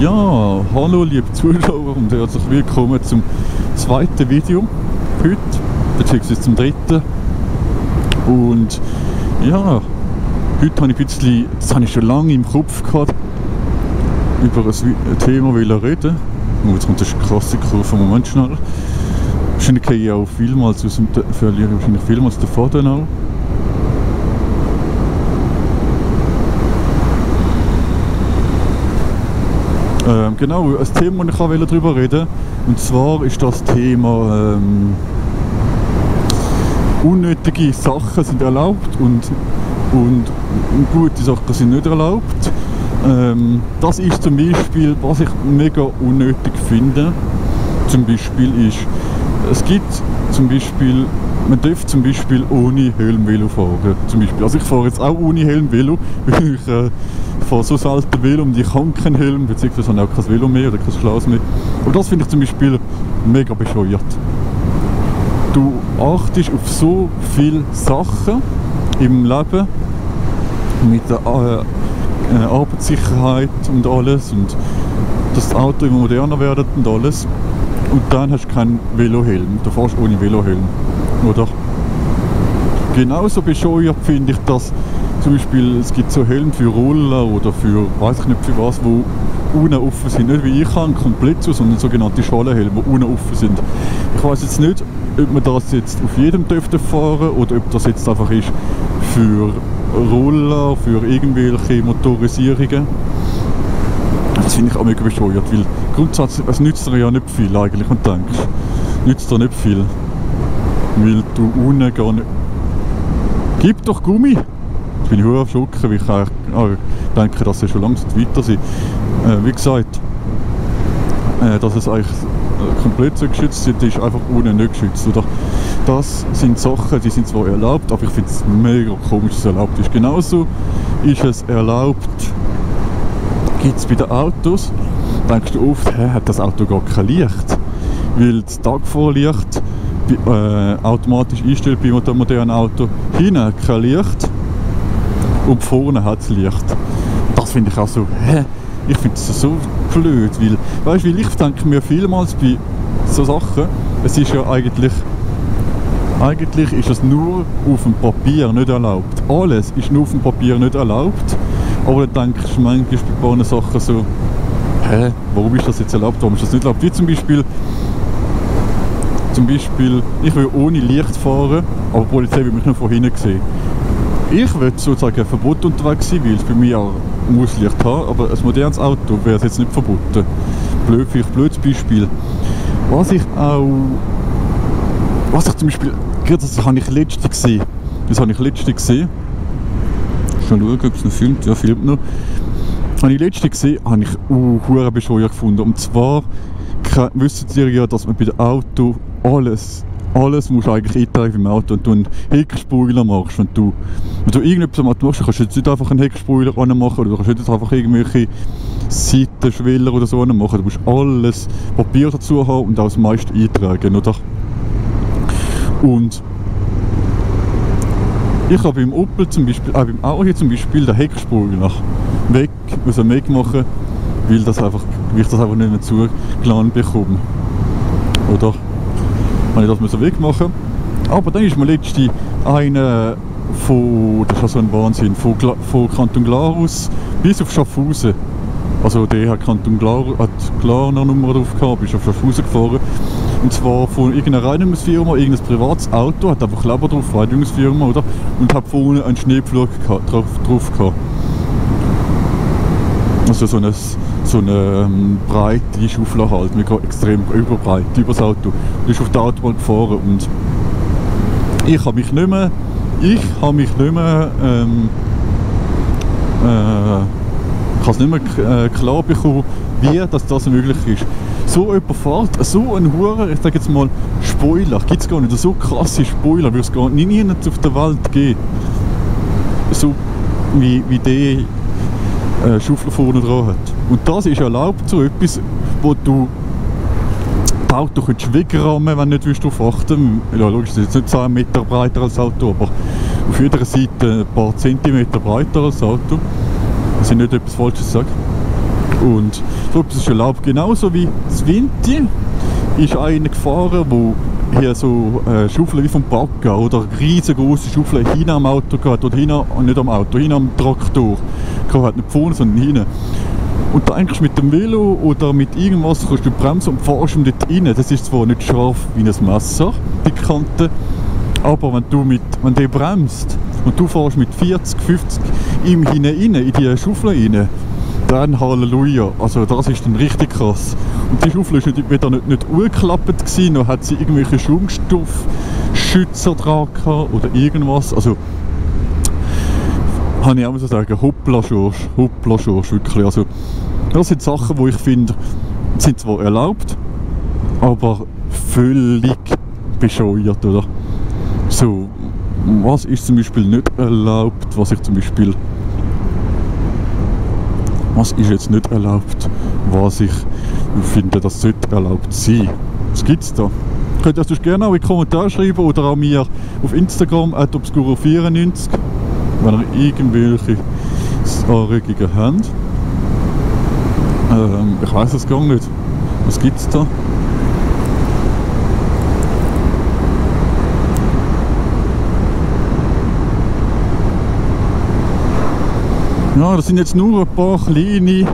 Ja, hallo liebe Zuschauer und herzlich willkommen zum zweiten Video heute, beziehungsweise zum dritten. Und ja, heute habe ich ein bisschen, das habe ich schon lange im Kopf gehabt, über ein Thema reden. Oh, jetzt kommt das Klassiker vom Moment schnell. Wahrscheinlich gehe ich auch vielmals verliere ich wahrscheinlich vielmals den Faden auch. Genau, ein Thema, das ich darüber reden wollte. Und zwar ist das Thema unnötige Sachen sind erlaubt und gute Sachen sind nicht erlaubt. Das ist zum Beispiel, was ich mega unnötig finde. Zum Beispiel ist, es gibt zum Beispiel, man darf zum Beispiel ohne Helm Velo fahren. Zum Beispiel. Also ich fahre jetzt auch ohne Helm Velo, weil ich fahre so selten Velo und ich habe keinen Helm, beziehungsweise habe auch kein Velo mehr oder kein Schlaus mehr. Und das finde ich zum Beispiel mega bescheuert. Du achtest auf so viele Sachen im Leben, mit der Arbeitssicherheit und alles und dass das Auto immer moderner wird und alles. Und dann hast du keinen Velohelm. Du fährst ohne Velohelm. Oder? Genauso bescheuert finde ich, dass zum Beispiel es gibt so Helme für Roller oder für, weiß ich nicht für was, wo unten offen sind. Nicht wie ich habe, komplett zu, sondern sogenannte Schalenhelme, die unten offen sind. Ich weiß jetzt nicht, ob man das jetzt auf jedem dürfte fahren oder ob das jetzt einfach ist für Roller, für irgendwelche Motorisierungen. Das finde ich auch mega bescheuert, weil grundsätzlich, es nützt dir ja nicht viel eigentlich, und denkst, nützt dir nicht viel, weil du unten gar nicht... Gib doch Gummi! Jetzt bin ich hoch erschrocken, weil ich denke, dass sie schon langsam weiter sind. Wie gesagt, dass es eigentlich komplett so geschützt ist, ist einfach unten nicht geschützt. Oder? Das sind Sachen, die sind zwar erlaubt, aber ich finde es mega komisch, dass es erlaubt ist. Genauso ist es erlaubt, gibt es bei den Autos, denkst du oft, hat das Auto gar kein Licht, weil das Tagvorlicht automatisch einstellt bei einem modernen Auto, hinten kein Licht und vorne hat es Licht. Das finde ich auch so, ich finde es so blöd, weil ich denke mir vielmals bei so Sachen, es ist ja eigentlich ist es nur auf dem Papier nicht erlaubt. Alles ist nur auf dem Papier nicht erlaubt. Aber dann denkst du manchmal bei ein paar Sachen so, warum ist das jetzt erlaubt, warum ist das nicht erlaubt? Wie zum Beispiel, ich will ohne Licht fahren, aber die Polizei will mich nur von hinten sehen. Ich will sozusagen verboten unterwegs sein, weil es bei mir auch muss Licht haben, aber ein modernes Auto wäre es jetzt nicht verboten. Blödes Beispiel. Was ich zum Beispiel, das habe ich letztens gesehen, schon schauen, ob es noch filmt, ja, filmt noch. Habe ich letztens gesehen, habe ich verdammt bescheuert gefunden. Und zwar wisst ihr ja, dass man bei dem Auto alles musst du eigentlich eintragen im Auto. Und du einen Heckspoiler machst, wenn du irgendetwas am Auto machst, kannst du jetzt nicht einfach einen Heckspoiler machen oder du kannst nicht einfach irgendwelche Seitenschweller oder so machen. Du musst alles Papier dazu haben und auch das meiste eintragen, oder? Und ich habe beim Opel zum Beispiel, auch beim Audi zum Beispiel, den Heckspoiler wegmachen, weil ich das einfach nicht mehr zugeladen bekomme. Oder? Habe ich das wegmachen. Aber dann ist mir letztens einer das ist so ein Wahnsinn, von Kanton Glarus bis auf Schaffhausen. Also der hat Kanton Glarner Nummer drauf gehabt, ist auf Schaffhausen gefahren. Und zwar von irgendeiner Reinigungsfirma, irgendein privates Auto, hat einfach Kleber drauf, Reinigungsfirma, oder? Und hat vorne einen Schneepflug drauf gehabt. Also so eine breite Schaufel halt, mega extrem überbreit, über das Auto. Und ist auf der Autobahn gefahren und ich habe mich nicht mehr klar bekommen, wie das möglich ist. So jemand fährt, so ein Huren, ich sage jetzt mal, Spoiler, gibt es gar nicht, so krasse Spoiler würde es gar nie auf der Welt geben. So wie die Schaufel vorne dran hat. Und das ist erlaubt, so etwas, wo du das Auto wegrammen, wenn du nicht darauf achten willst. Ja, logisch, das ist jetzt nicht 10 Meter breiter als das Auto, aber auf jeder Seite ein paar Zentimeter breiter als das Auto. Dass ich nicht etwas Falsches sage. Und so etwas ist erlaubt. Genauso wie das Vinti ist einer gefahren, wo hier so Schaufeln wie vom Bagger oder eine riesengroße Schaufel hinten am Auto gehabt, oder hinten, nicht am Auto, hinten am Traktor. Halt nicht vorne, sondern hinten. Und da eigentlich mit dem Velo oder mit irgendwas kannst du bremsen und fahrst dort rein. Das ist zwar nicht scharf wie ein Messer, die Kante, aber wenn du bremst und du fährst mit 40, 50 ihm hinein, in die Schaufel rein, dann Halleluja. Also das ist dann richtig krass. Und die Schaufel war wieder nicht angeklappt gewesen, noch hat sie irgendwelche Schaumstoffschützer dran gehabt oder irgendwas. Also kann ich auch so sagen, hoppla Schorsch, wirklich. Also das sind Sachen, wo ich finde, sind zwar erlaubt, aber völlig bescheuert, oder? So, was ist zum Beispiel nicht erlaubt, was ist jetzt nicht erlaubt, was ich finde, das sollte erlaubt sein. Was gibt's da? Könnt ihr das gerne auch in die Kommentare schreiben oder auch mir auf Instagram @obscuro94, wenn ihr irgendwelche Anregungen habt. Ich weiss es gar nicht. Was gibt's da? Ja, das sind jetzt nur ein paar kleine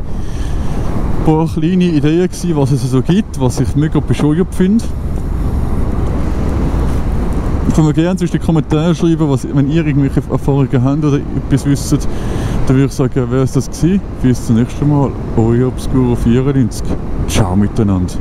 Ideen gewesen, was es so gibt, was ich mega bescheuert finde. Könnt mir gerne in die Kommentare schreiben, wenn ihr irgendwelche Erfahrungen habt oder etwas wisst, dann würde ich sagen, wer ist das gewesen? Bis zum nächsten Mal, euer Obscuro94. Ciao miteinander.